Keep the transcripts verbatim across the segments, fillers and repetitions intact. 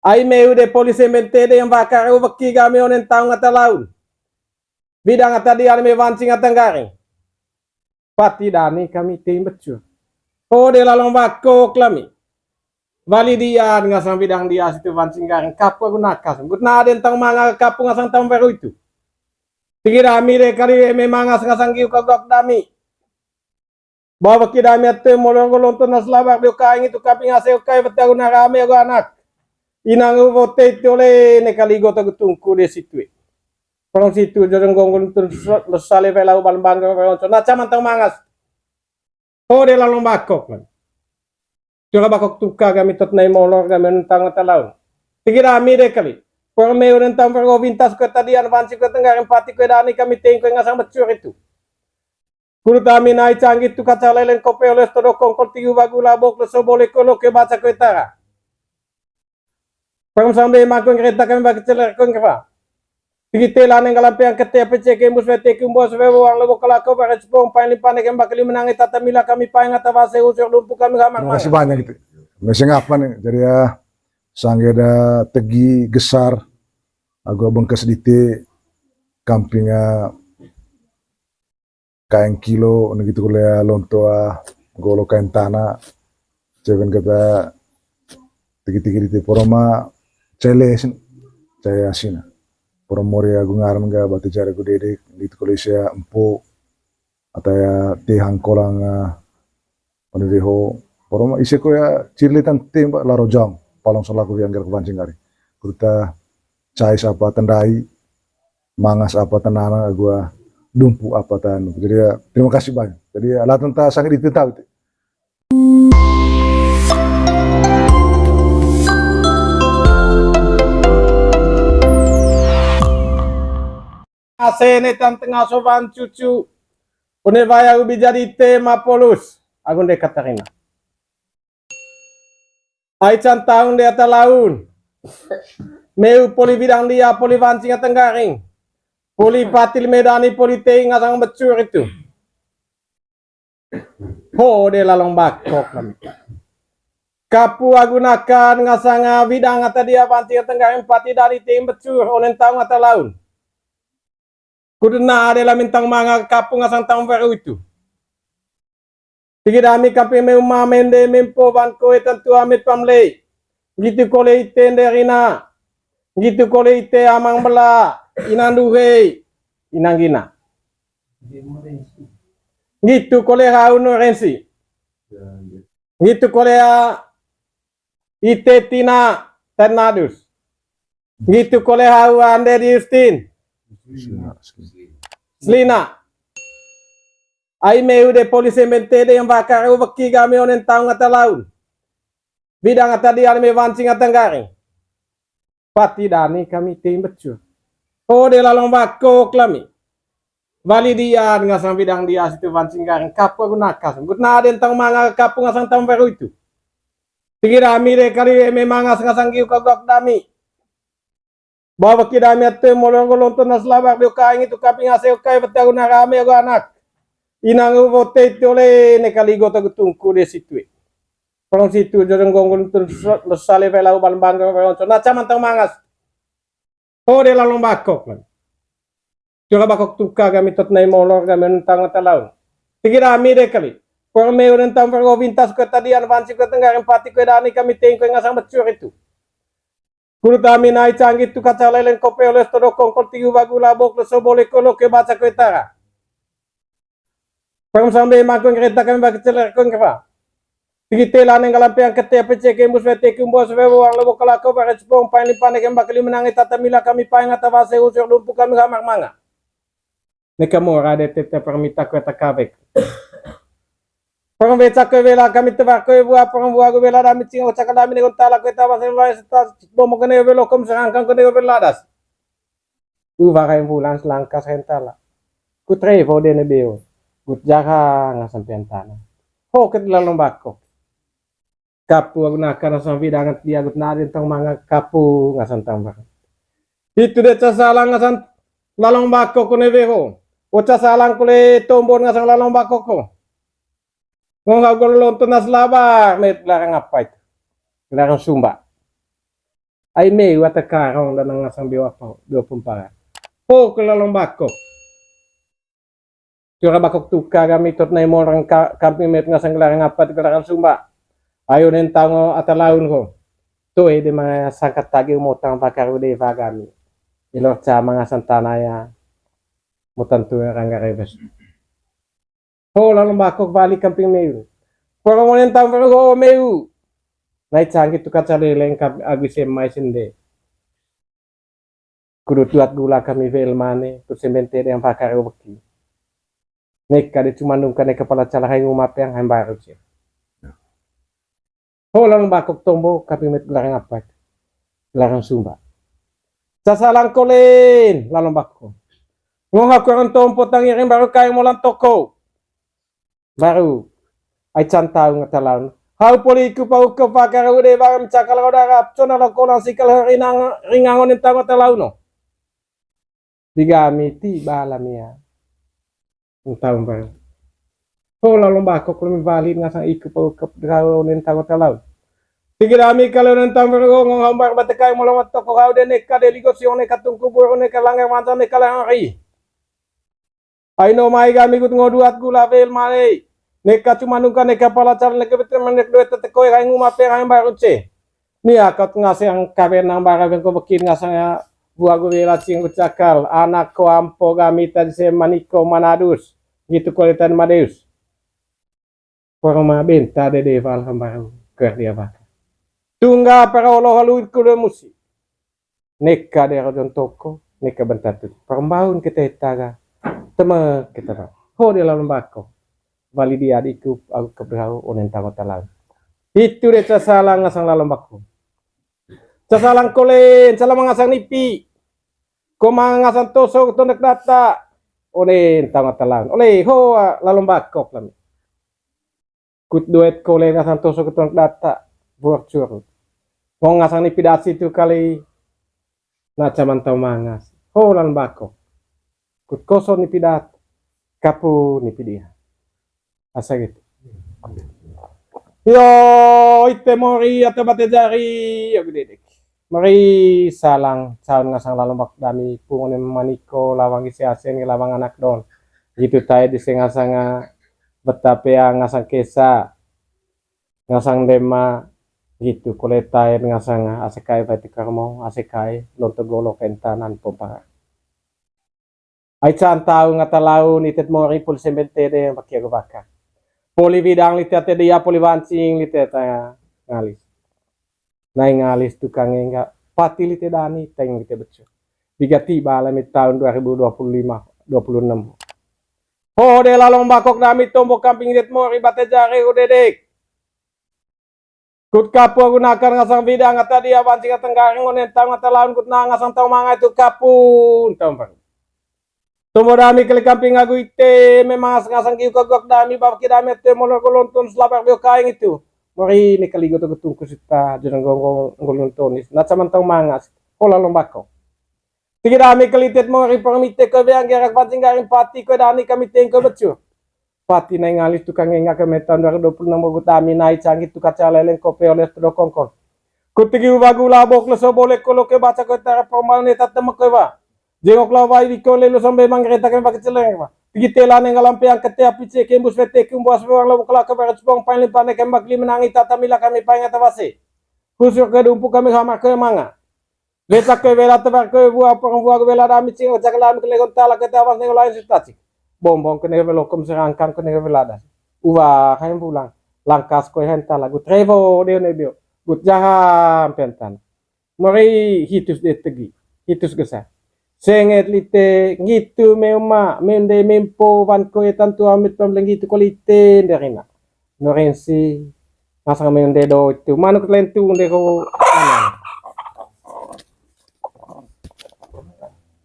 Ai meu de polisi M N T D yang bakar weki kami onen taung ata laun. Bidang ata dia leme wancing ata nggaring. Pati dani kami tei mbecur. Ho de lalong bakok lami. Wali dia ngasang bidang dia situ wancing nggaring kapu agu nakas. Gut na den taung manga kapu ngasang taung baru itu. Tinggi dami de kali eme mangas ngasang giu kagak dami. Bawa kidami ate molong golong tona selabak dio kaing itu kaping ase kai betagu na rame agu anak. Inang u bote itu le ne kali gota gutungku de situ. Perong situ jorong gonggol tun lesale vela ubal bangga perong na caman tang mangas. Ho de lalong bakok. Cura bakok tuka kami tot nai molor kami nentang mata laun. Tinggi dami de kali. Perong meu nentang pergo vintas kue tadian vansi kue tenggaring pati kue dani kami teng kue ngasang becur itu. Guru tami nai canggih tu kaca lelen kope oles todo kongkol tiu bagu labok leso bole kolo ke baca kue tara. Pengem sambe makung kereta kami bagi celer kung kepa. Tinggi tela neng galampe yang kete ape ceke mbus wete kumbo sebe wang lebo kalako bare cepong pain limpane kembak keli menangi tata mila kami pain ngata base usur dumpu kami gamak. Terima kasih banyak gitu. Masih ngapa nih? Jadi ya sangge ada tegi gesar agu bengkes dite kamping ah, kaeng kilo, nang gitu kole lonto ah, golo kaeng tana, cewen kata tigi-tigi dite poroma, cele sin, cele asina. Poromori agu ngaran ga batu jari agu dedek, gitu kole sia empo, ataya tehang kolang ah, Paniweho, poroma ise ko ya cirilitan tembak laro jam, palong selaku yang gerak pancing kari. Kuruta cai sapa tendai, mangas apa tenana gua dumpu apa tanu. Jadi ya, terima kasih banyak. Jadi ya, latan ta sangat itu tahu itu. Asene tan tengah soban cucu. Une waya ubi jadi tema polus. Agun de Katarina. Ai can taung de ata laun. Meu poli bidang dia, poli wancing ata nggaring. Poli patil medani, poli tei ngasang becur itu. Ho de lalong bakok kami. Kapu agu nakan ngasang bidang ata dia wancing ata nggaring pati dani tei becur onen taung ata laun. Kudena de la mintang manga kapu ngasang taung baru itu. Tigi dami kapi meuma mende mempo wan koe tantu amit pamlei. Gitu kole ite nderina. Gitu kole ite amang bela. Inang duhei. Inang gina. Gitu kole hau no rensi. Gitu kole ah, ite tina ternadus. Gitu kole hau ande di Justin. Selina. Ai meu de polisi M N T D yang bakar weki kami onen taung ata laun. Bidang ata dia leme wancing ata nggaring. Pati dani kami tei mbecur. Ho de lalong bakok lami. Wali dia ngasang bidang dia situ wancing nggaring kapu agu nakas. Gut na den taung manga kapu ngasang taung baru itu. Tinggi dami de kali eme mangas ngasang giu kagak dami. Bawa kidami ate molong golong tona selabak dio kaing itu kaping ase kai betagu na rame agu anak. Inang u bote itu le ne kali gota gutungku de situ. Perong situ jorong gonggol tun lesale vela ubal bangga perong na caman tang mangas. Ho de lalong bakok. Cura bakok tuka kami tot nai molor kami nentang mata laun. Tinggi dami de kali. Perong meu nentang pergo vintas kue tadian vansi kue tenggaring pati kue dani kami teng kue ngasang becur itu. Guru tami nai canggih tu kaca lelen kope oles todo kongkol tiu bagu labok leso bole kolo ke baca kue tara. Pengem sambe makung kereta kami bagi celer kung kepa. Tigi tela neng galampe yang kete ape ceke mbus wete kumbo sebe wang lebo kalako bare cepong pain limpane kembak keli menangi tata mila kami pain ngata base usur dumpu kami gamak manga. Neka mora de tete permita kue takawek. Perong beca kue wela kami tebak kue bua perong bua gue wela dami cinga ucaka dami negon tala kue taba selai seta bomo kene welo kom serangkang kene wela das. Uwa kain bulan selangkas kain tala. Kut revo dene beo. Kut jaga ngasang pian tanah. Ho ket lalong bakok. Kapu agu nakan ngasang widangan dia agut nadin tong manga kapu ngasang tambah. Itu de casalang ngasang lalong bakok kone weho. O casalang kule tombon ngasang lalong bakok ko. Ngong kau golo lonton nas labar met larang apa itu. Larang sumba. Ai meu ata karong dan ngasang beo apa, beo pempara. Ho ke lalong bakok. Tura bakok tuka kami tot nai morang ka-, kami met ngasang gelaran apa, gelaran sumba. Ayo nentang ata laun ho. Toe de ma sangkat tagi umotang pakar ude vagami. Ilor ca mangasan tanah ya. Mutan tu rangga rewes. Ho lalong bakok vali kamping meu. Poro monen tamper ho meu. Nai canggi tu kaca leleng kap agus emai sende. Kudu tuat gula kami vel mane, tu sembente yang pakar weki. Neka de cuma nungka neka pala cala hai nguma peang hai baru cia. Ho lalong bakok tombo, kapi met gelarang apa? Gelarang sumba. Sasalang kolen, lalong bakok. Ngong aku orang tompo tangiring baru kai molan toko. Baru, ai cantau ngata laun. Hau poli ku pau ke pakar ude barang cakal kau darap, cona lo kolang sikal rinang, ringangon entang ngata launo. Digami ti bala mia. Entau barang. Ho lalong bakok lemi vali ngasang iku pau kep drau nentang hotel laut. Tigi dami kalau nentang bergo ngong hambar batekai molo matok ko hau de neka de ligo siong neka tungku buru neka langgar manca neka langari. Aino mai gami gut ngoduat gula vel male. Neka cuma nungka neka pala cal neka betul menek duet tetekoi hai nguma pe hai baru ce. Nia kat ngaseng kaben nang bara bengko bekin ngaseng ya bua gue lacing gue cakal anak ko ampo gami tadi se maniko manadus gitu kualitas madeus. Porma benta dede val hambaru kerja baka tungga para olo halu kuda musi. Neka de rojon toko neka benta tu perembaun kita etaga. Tema kita ba ho de lalom bako. Vali dia di ikup aku kebrau onen tango talang. Itu de casalang ngasang lalom bako. Casalang kolen, salam ngasang nipi. Ko mangasang toso tonek data. Onen tango talang. Ole ho lalom bako lami. Kut duet kolen ngasang toso tonek data. Buak curut. Mo ngasang nipi dasi tu kali. Na caman tau mangas. Ho lalom bako. Kut koso nipi data. Kapu nipi dia. Asa gitu. Yo, ite mori ata bate jari, yo gede dek. Mori salang caun ngasang lalom bak dami pungon maniko lawang isi asen lawang anak don. Gitu tae di sengasanga beta pea ngasang kesa ngasang dema gitu kole tae ngasanga ase kae bate karmo ase kae lonto golok entanan pompa. Ai cantau ngata laun itet mori poli sembente de pakia go baka. Poli bidang lite ate dia poli wancing lite ta ngalis. Nai ngalis tukang enggak pati lite dani teng lite becu. Digati balami tahun dua ribu dua puluh lima, dua puluh enam. Ho de lalong bakok dami tombo kamping itet mori bate jare ho dedek. Kut kapu gunakan ngasang bidang ata dia wancing ata nggaring onen tau ngata laun kut na ngasang tau mangai tu kapu tau bang. Tombo dami kali kamping agu ite memang ngasang kiu kagak dami babaki dami ate molor golonton selabar bio kaing itu. Mori ni kali goto getungku sita jeneng gonggong golontonis na caman tau mangas. Hola lombako. Tigi dami kali tet mori permite ko beang gerak wancing garing pati ko dani kami teng ko becu. Pati nai ngalis tukang enga ke metan dua ribu dua puluh enam bogut ami nai canggih tuka caleleng kope oles tedo kongkon. Kutigi ubagu labok leso boleh kolo ke baca ko tara pemau ne tatem ke wa. Jengok lawai di kole lo sampai manggereta kami pakai celeng wa. Tigi tela neng alam peang kete api ce kembus wete kembuas wewang lawuk kelak ke barat sepong pain limpane kembak li menangi tata mila kami paing atawase. Kusur ke dumpu kami hama ke manga. Betak ke wela tebar ke bua pang bua wela dami cing ojak lami ke legon talak ke tawas nego lain sutacik. Bombong ke nego lokom serangkang ke nego wela das. Uwa kain pulang. Langkas ko hen tala gut revo deo ne bio. Gut jaham pentan. Mori hitus de tegi. Hitus gesa. Senget lite ngitu meuma mende mempo wan ko etan tua mit pamleng gitu ko lite nderina. Norensi ngasang mende do itu manuk lentu nde ko.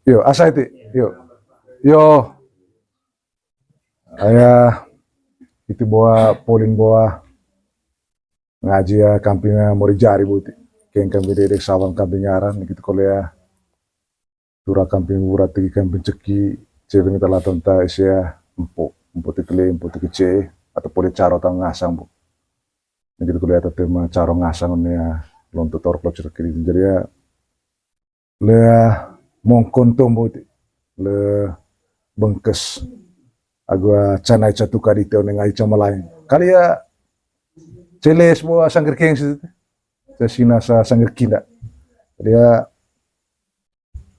Yo, asa iti. Yo. Yo. Aya, iti boa, polin boa. Ngaji ya, kamping ya, mori jari buti. Keng kamping dedek sawan kamping ngaran, gitu kolea. Tura kamping wura tegi kamping ceki, cewek ni talatan ta isia, empo, empo tikele, empo tikice, atau poli caro tang ngasang bu. Gitu kolea ta tema caro ngasang ni ya, lonto torok lo cerek kiri. Jadi ya, le mongkon tombo ite, le bengkes agu ca nai ca tuka dite one ngaji ca malaing. Kali ya celes bo sangger keng situ. Ca sina sa sangger kinda. Jadi ya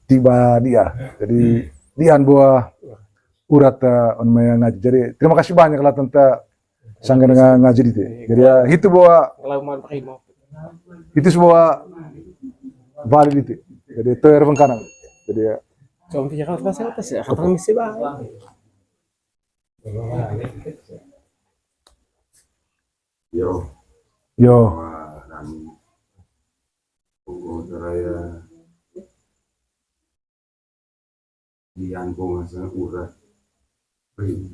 tiba dia. Jadi dian bo urat, eh, on mai ngaji. Jadi terima kasih banyak lah tanta sangger nga-, ngaji dite. Jadi ya itu bo itu sebuah valid dite. Jadi toer bengkanang. Jadi ya. Kamu pikir apa sih, apa sih? Kata misi, Bang. Yo. Yo. Wah, nani. Pokok raya. Dian ko ngasa urat. Rin.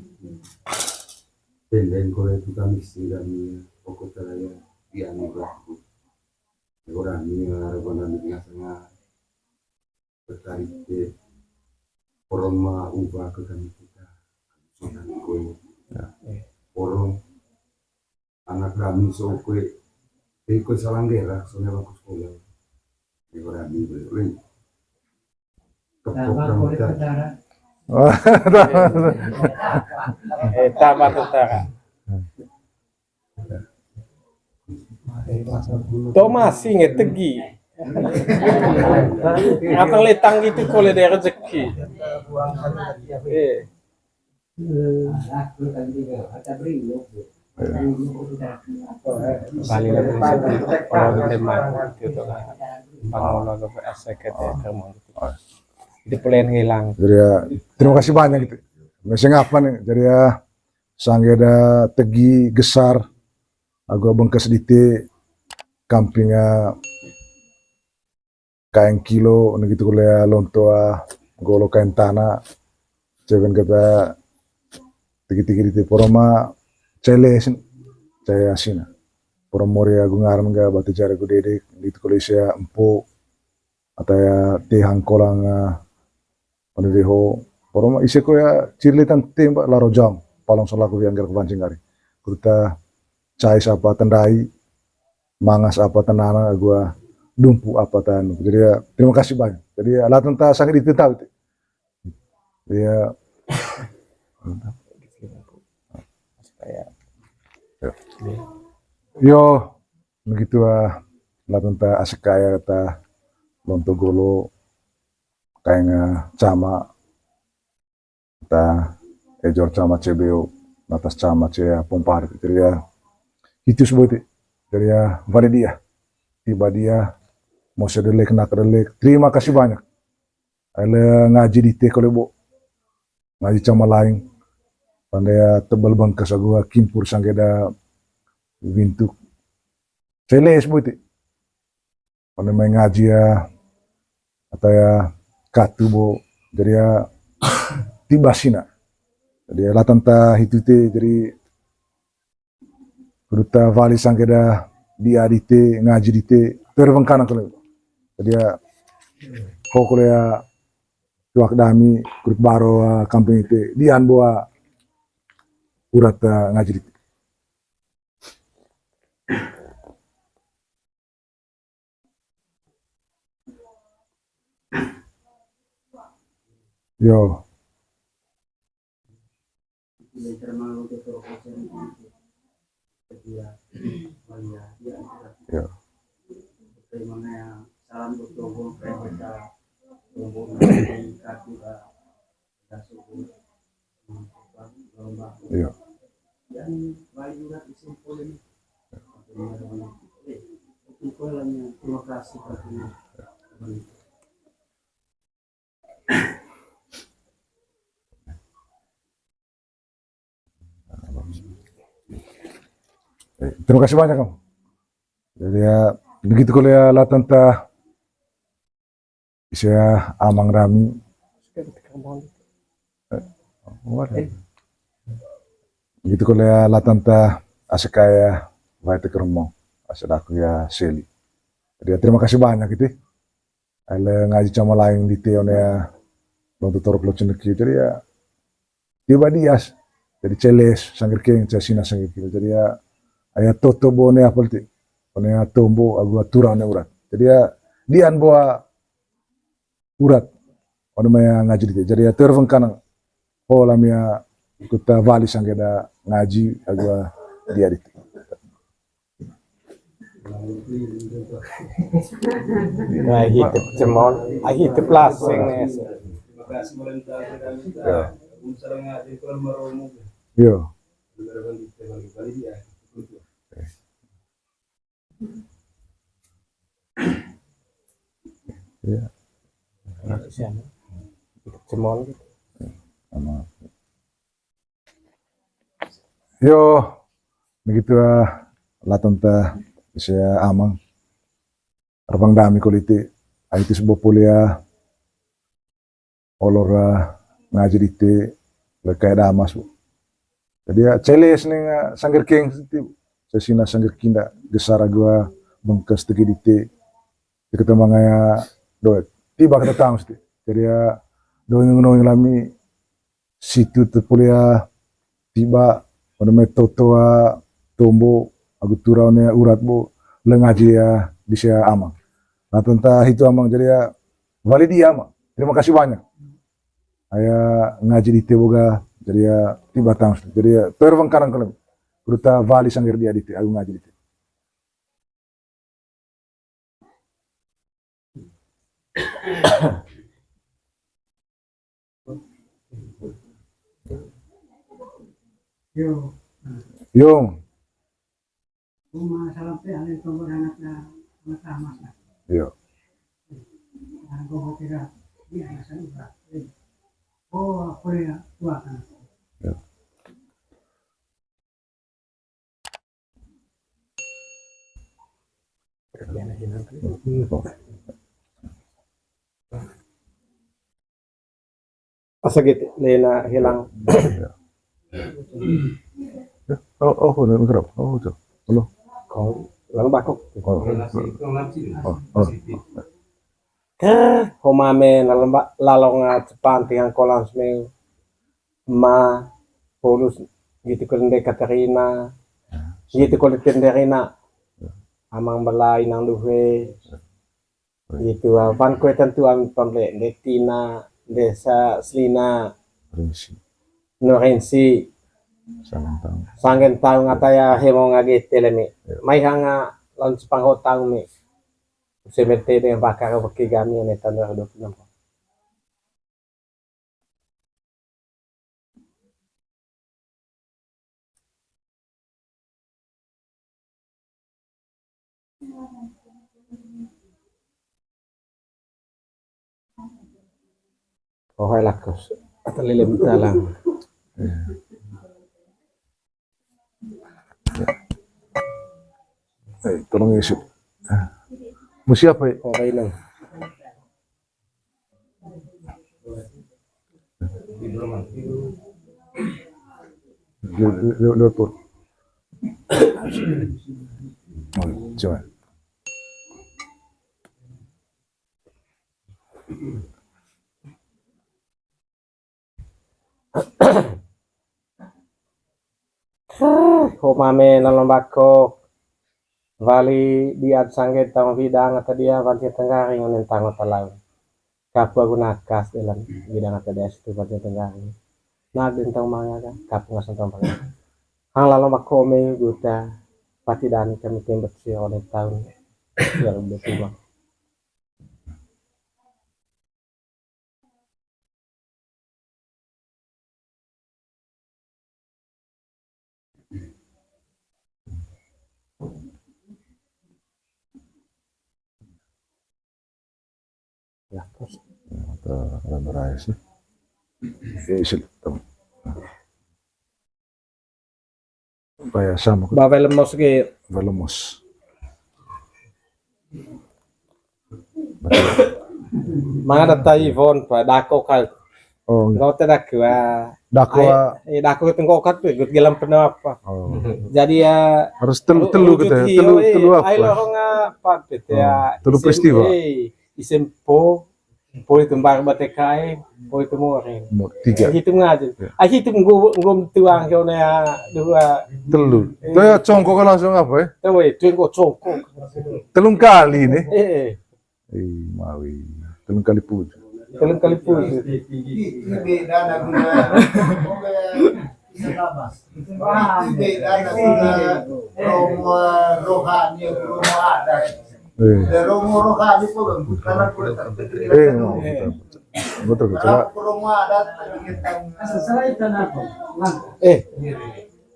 Tenden ko itu kami sih kami pokok raya. Dian urat. Orang ni, eh, orang ni ngasa nga. Tertarik ke orang ma uba ke kami kita. Sudah ni ko. Ya. Orang anak kami so kue, eh, kue salang gerak, soalnya aku sekolah. Di berani, boleh. Tepuk tangan kita. Eh, tambah tentara. To masi nge tegi. Atang letang gitu kole de rezeki. Eh. Bali lagi sepi, kalau di Denmark gitu kan. Pangolo ke asek ke teman gitu. Di pelayan hilang. Jadi ya, terima kasih banyak gitu. Masih ngapa nih? Jadi ya, sangge da tegi gesar, agu bengkes dite, kamping, eh, kaeng kilo, nitu kole lonto, ah, golo kaeng tana, cewen kata tiki-tiki dite poro ma cele sin, cele asina. Poro mori agu ngaran ga batu jari agu dedek, nitu kole sia empo, atau ya tehang kolang, ah, Pande de ho, poro ma ise ko ya ciri letan temba laro jam, palong selaku yang gerak pancing kari. Kuruta cais apa tendai, mangas apa tenana, agu dumpu apa tanu. Jadi ya, terima kasih banyak. Jadi ya, latan ta sangat itu tahu itu. Ya. Yo, begitu, ah, latan ta asik kaya ta lonto golo, kaeng, eh, cama, ta ejor cama cebeo, natas cama cea pompar, jadi ya, hitus bote, jadi ya, vale dia, tiba dia, mose delek, nak delek, terima kasih banyak. Ale ngaji dite kole bo, ngaji cama laing, pande ya tebal bangkas agu kimpur sangge da wintuk, celes bote. Pande mai ngaji ya, atau ya katu bo, jadi ya tiba sina. Jadi ya latan ta hitu te, jadi kudu ta vali sangge da dia dite, ngaji dite, terwengkana kole. Jadi ya ho kole ya tuak dami, kudu baro, ah, kampung ite, dian boa urat, ah, ngaji dite. Yo. Yo. Iya. Eh, terima kasih banyak, Om. Jadi ya, begitu kole ya latan ta ise amang dami. Eh, begitu kole ya latan ta ase kaya vai te keremong, ase daku ya seli. Jadi ya, terima kasih banyak gitu. Ale ngaji cama laing dite one ya, long tutor klo ceneki. Jadi ya, tiba dias. Jadi celes, sangger keng, cesina sangger keng. Jadi ya, aya toto bo one apel ti. One ya tombo, agu atura one urat. Jadi ya, dian boa urat. Wane mai ngaji dite. Jadi ya tervengkanang. Ho lamia kuta vali sangge da ngaji agu dia dite. Nah, hitip cemon, ah, hitip lasing nih. Ya. Yo. Ya. Cemon gitu. Sama. Yo, begitu, ah, latenta sia amang. Arvang dami koliti, ai tis bo pulia, olor, ah, ngaji dite, lekai damas, Bu. Jadi ya, celes ning, ah, sangger keng siti, sesina sangger kinda, gesar agu, ah, bengkes tegi dite, diketembang ya, doet, tiba kata tahu siti. Jadi ya, doeng doeng lami, situ te pulia tiba, pada mai toto, ah, tombo, agu tura one urat bo, le ngaji ya, di sia amang. Nah, tentang itu amang, jadi ya, vali dia amang. Terima kasih banyak. Aya ngaji dite boga, jadi ya, tiba tang, jadi ya, tervengkanang kalau. Kuta vali sangger dia dite, agu ngaji dite. Yo. Yo. Uma salampe ale tombor anak na anak tamas na. Yo. Nah, gua kira dia alasan udah. Oh, aku ya tua kan. Yo. Asa gitu, lena hilang. Ya. Ya, oh, oh, udah ngerap. Oh, tuh. Halo. Kau lang bakok. Oh, oh, oh. Kah, homame lalong ba-, lalong, ah, cepan tingan kolam semeu. Ma, Paulus, gitu ko lende Katerina, gitu ko lende Rina. Amang bela inang duhe. Gitu, ah, pan kue tentu ami pamle, nde Tina, nde sa-, Selina. Rinsi. No Rinsi. Sanggen taung. Sanggen taung ata ya hemo ngage telemi. Ya. Mai hanga lawan sepangho taung mi. Semente dengan bakar beki gami ane tahun dua ribu dua puluh enam. Oh, hai lakus. Atau lele bentalang. Eh, tolong isi. Mau siapa ya? Oh, hai lang. Lu, lu, lu, lu, lu. Oh, coba. Ho mame na lombako wali diat sangge tong widang ata dia wanci tenggaring onen tango talau. Kapu agu nakas dalam widang ata dia situ wanci tenggaring. Nag den tong manga ka, kapu ngasan tong pangan. Hang lalo mako me guta pati dani kami tembet si onen tahun. Biar udah tua. Ya, terus. Ya, ada, ada berai sih. Ya, isi, tem-, Baya sama. Ba velemos ge. Velemos. Mana data Ivon pa dako kal. Oh, enggak. Enggak te dako, ah. Dako, ai, ah. Eh, dako itu enggak kat tuh, ikut gelam pernah apa. Oh. Jadi ya harus telu, telu gitu ya. Telu, telu apa? Ai lorong apa gitu ya. Oh, telu peristiwa. Eh, isempo. Poli tumbar ba T K I, poli tumoreng. Mo-, tiga. Hitung aja. Ya. Ah, hitung gua, gua tuang kau na dua. Telu. Eh. Tuh ya, congkok langsung apa ya? Tuh, eh, tuh gua congkok. Telung kali nih. Eh, eh. Ih, mawi. Telung kali puji. Kalian kali pun. Itu beda na guna. Itu beda na guna romo rohani, romo adat. Eh. Dan romo rohani pun bukan aku tak. Eh, no, betul, betul. Betul, betul. Romo adat. Eh.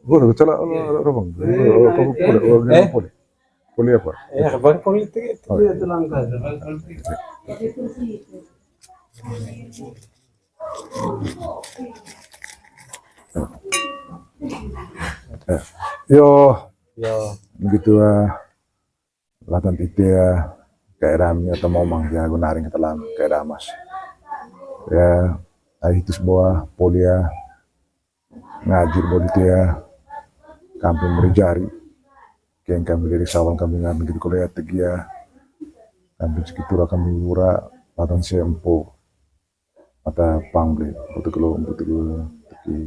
Gua udah salah, oh, Robang. Gua, oh, apa, boleh, oh, Eh? boleh. Boleh apa? Eh, Bang Politik itu Oh, dia iya. tuh langkah. Eh, yo, Yo. Begitu, eh, latan titi, eh, kayak dami atau momang ya guna ring kata lam kayak damas. Ya, ai hitus boa polia ngajir bodi tia kampung Merijari. Keng kami dari Sawal kami ngan gitu kalau ya tegia kampung Sekitura kami wura latan sempo mata pangble betul kalau betul teki,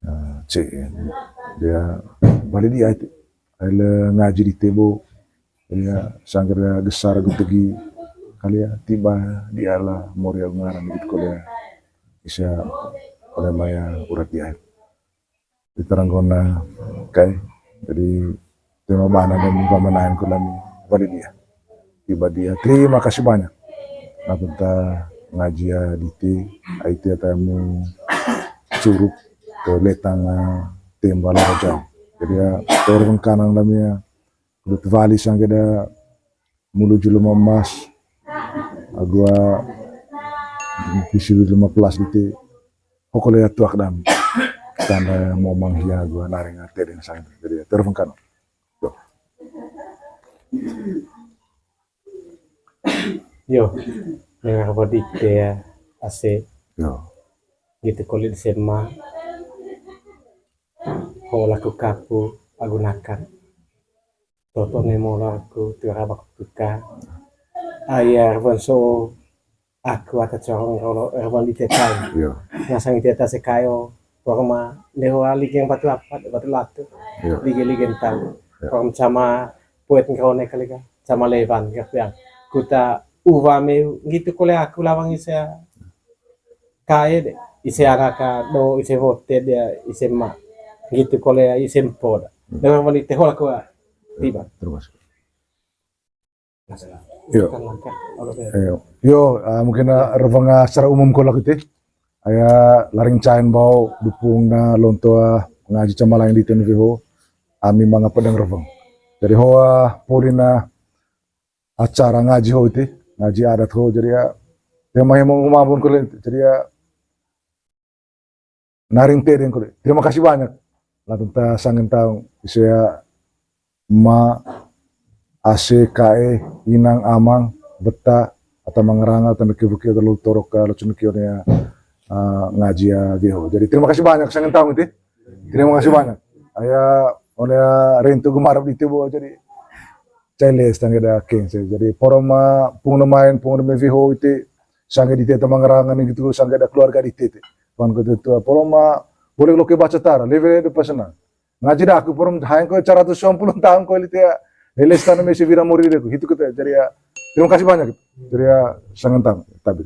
eh, C dia balik dia itu. Ai le ngaji di tebo. Iya, sangger gesar gu tegi kali ya, tiba di ala mori agu ngaran gitu kali ya. Isa oleh maya urat di air. Di terang kona kai. Jadi, terima mana dan pamanahan ku lami balik dia. Tiba dia. Terima kasih banyak. Nah, penta ngaji ya di ti, ai ti atamu curuk ke letang, eh, tembala rajau. Jadi ya, terus kanang lami ya, Lut wali sangkeda mulu julu mamas. Agua pisi lima belas dite. Pokoknya tuak dami. Tanda momang hia agua naring ate dengan sangkeda. Jadi ya, terus kan. Yo. Yo, nengah bodi ke ya, ase. Yo. Gitu kulit sema. Ho laku kapu agu nakan. Toto ne molo aku tu rabak tuka. Aya erban so aku ata corong rolo erban di tetai. Iya. Ngasang di teta sekayo. Porma neho ali geng batu apa, batu latu. Iya. Lige-lige tahu. Iya. Porma sama poet ngerone kali ka. Sama levan kerpiang. Kuta uva meu gitu kole aku lawang isa. Kae de, ise araka do, ise vote dia, ise ma. Gitu kole ise mpo da. Hmm. Dengan wanita hola kua. Tiba. Terus. Yo. Kan langkah, kalau dia. Yo, yo, ah, mungkin, ah, revanga secara umum kola kiti. Aya laring cain bau dupung na lonto, ah, ngaji camalain di T N V ho. Ami manga pedang revang. Jadi hoa polina acara ngaji ho iti, ngaji adat ho, jadi ya, ya mai mau mampun kulit, jadi ya, naring tedeng kulit. Terima kasih banyak. Lah tenta sangen taung, ise ya, ma, ase, kae, inang, amang, beta, atau mangeranga, atau neke buki, atau lu torok, atau cuneki, ya, eh, ngaji ya, dia ho. Jadi terima kasih banyak, sangen taung iti. Terima kasih banyak. Aya, oleh rentu gemarap di tibo, jadi, Cailes tangga da keng se. Jadi, poro ma pung na main, pung na mevi ho ite, sangga di teta mangerangan gitu, sangga da keluarga di tete. Pan ko tetua, poro ma boleh loke baca tara, leve de pasana. Ngaji da aku poro ma haeng ko seratus sembilan puluh tahun ko lite ya. Leles tanah mesi vira mori de ku. Itu kita, jadi ya, terima kasih banyak. Jadi ya, sangat tam, tapi.